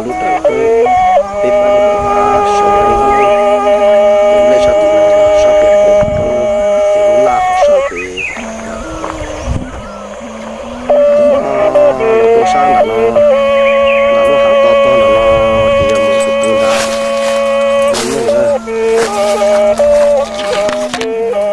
lub dawm roob, peb pom lub dawm roob sab pem, ces nplej sab tim no sab pem pem roob, ces lub laj qhov sab pem. Tim no los rau sab nram no, nram lub hav to tog nram no, ces yog mus rau puag nram no na. Lub hav no, lub hav no na. Thaum peb rov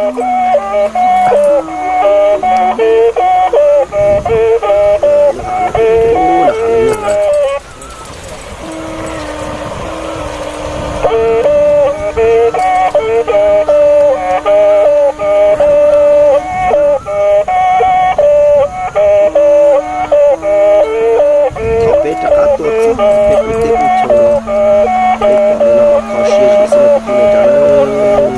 qab tuaj txog peb peb tej qub chaw, peb pom li no mas kho siab zim xwb kwv tij neej tsa lawm.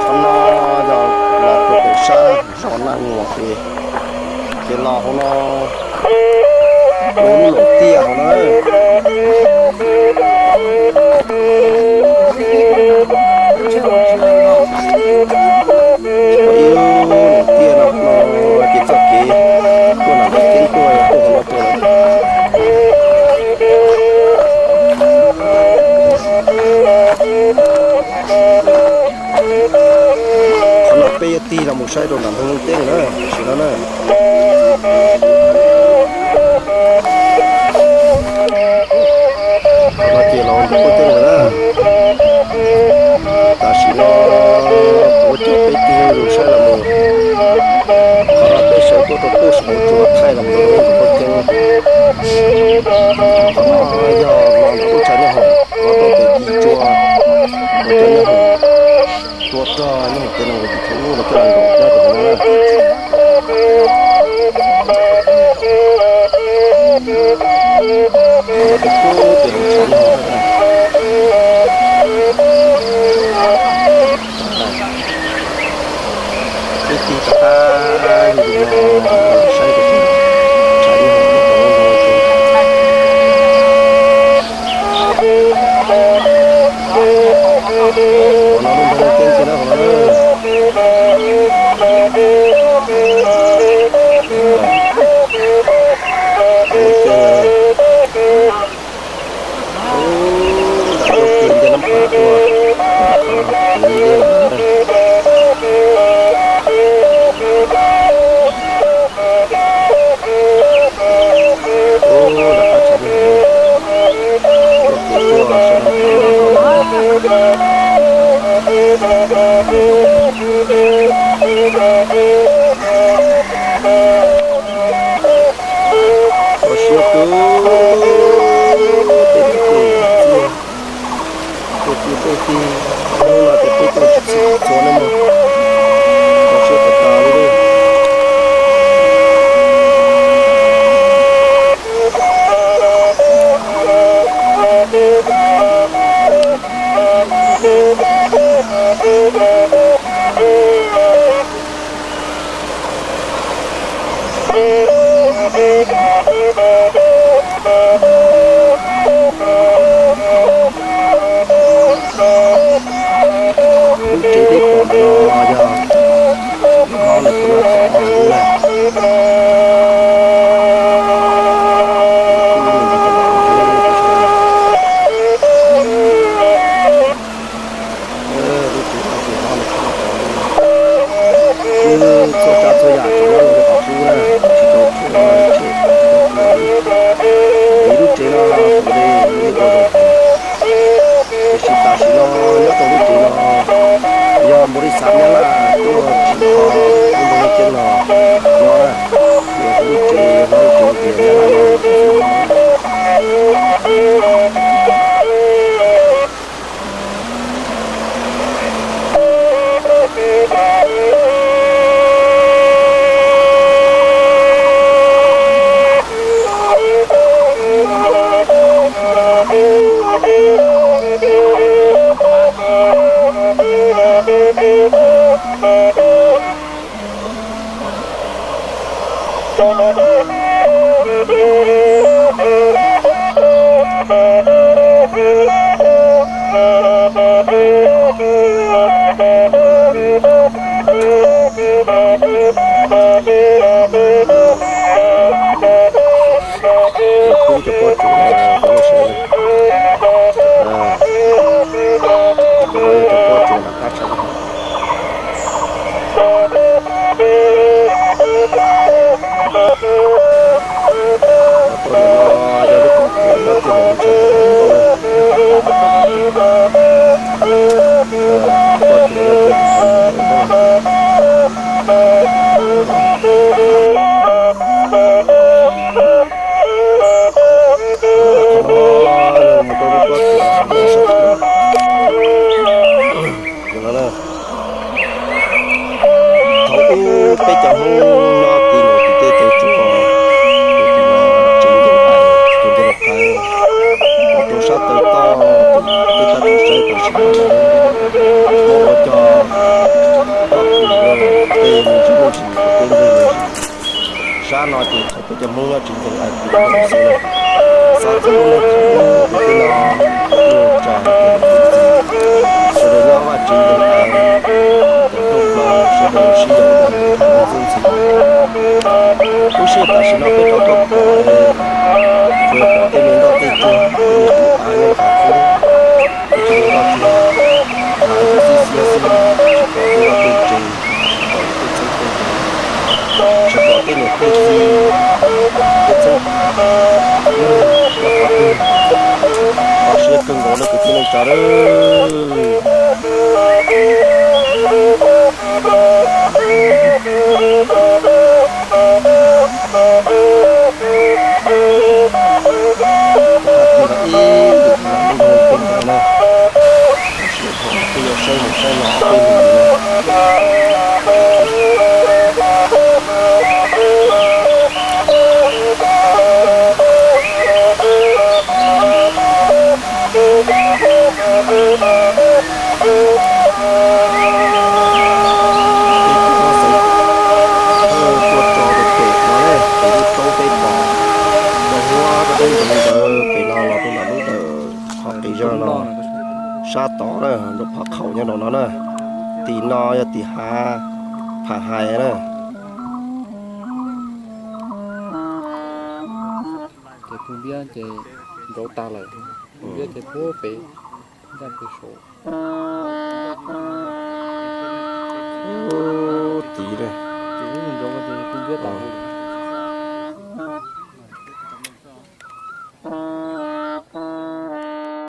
Qhov no yog los rau pem sab zos Naj Nuas ces, ces los hauv no, ua lub loos tiaj hauv no. Ua ib lub loos tiaj no, no ces txoj kev tuaj nram Npab Ceeb tuaj, tuaj hauv no tuaj lawm. Qhov no peb yuav tig los mus saib rau nram Npab Ceeb na, tam sim no na. Qhov no ces los Npab Ceeb lawm na. Tam sim no kuv coj peb tig los saib los mus. Qhov no peb sawv tuaj rau pem sab hauv tsua thaij los mus rau Npab Ceeb. Qhov no yog los ntawm lub tshav nyob hoom, los rau pem kis tsua, ua cov nyob hoom tua rog, nyob hoom tej no yus thaum ub los coj los nkaum nyob rau hauv no na. Peb tig rov qab yug no los saib rau tshav nyob hoom no. Qhov no lub nroog Ceeb kiag na, qhov no na. Ceeb na. Ub, nram lub kiag ntiaj nab pam tuaj, nram qhov no kwv ntiaj na. Ub, nram qab tshav nyob hoom, tuaj kwv tuaj sawv daws tham noj tham haus. Kho siab kawg, tej txiv txiv, tej txiv tej txiv, hnub no ces peb tuaj tsis txhij tsis txhua na mog, kho siab tas tas li. Lub tsev peb pom ntawm no yog lawv tus laj tom lub na. Lub tsev no ces nyob lawv tus laj tom lub na, txhua tsav txhua yam tseem nyob lawv qhov qub na, tsis tau tshem, tsis tau tshem. Vim lub tsev no kuv li nws yeej ua zoo heev, tiam sis tam sim no nyob rau lub tsev no yog Kub cov pob tsuas no, cov no sawv, cov no yog cov pob tsuas nram qab tshav. Tuaj no yog lub pob tsuas nyob kiag ntawm lub tsev ntawd. Pob tsuas nyob kiag ntawm lub tsev ntawd. Qhov no yog mus rau lub pob tsuas nyob sab tid. Qhov no na, thaum ub peb cov Hmoob nyob tim no tim tej tsev tsuas, tus tim no tsev nkees ais, tus nkees laus qhaiv, mus rau sab taw toj, peb tab tom saib tam sim no, Hmoob ua cog, pob kws tej me ntsis muaj ntsis, tej ntsis muaj ntsis. Sab no ces thaum peb cov Hmoob nyob tsev nkees ais tim no xwb na. Xav txog lub neej thaum ub kwv tij no, lub neej tsa, sawv daws nyob vaj tsev nkees ais, cov tuaj plaws sawv daws sib yaum ua ntxub ntxhi. Lub sij hawm tam sim no peb rov tuaj pom, tsuas yog pom tej me nroj tej tsuag, tej me tus av nyob qhov qub, tej me nroj tsuag, av ntsuj xiab xiab xwb, tsis pom tej vaj tej tsev, tsis pom tej txheeb tej ze, tsis pom tej niam tej txiv, tej txheeb nyob qhov twg. Kho siab kawg nkaus na kwv tij neej tsa lawm. Ib lwm lam lub nroog peb ntawd na, tam sim no peb yuav saib mus saib los ob peb lwm na. Peb tuaj txog rau pem no na, pem lub roob peb tos, rau huab rau deb ntev ntawd pem no los rau nram lub dawm qhov qis zog no, sab tod na, nram phab khaum nyob rau no na. Tim no yog tim hav Pham Hais na. Ces tus npiab ces nrauv tag lawm, tus npiab ces puag pem, ncaj pem saud.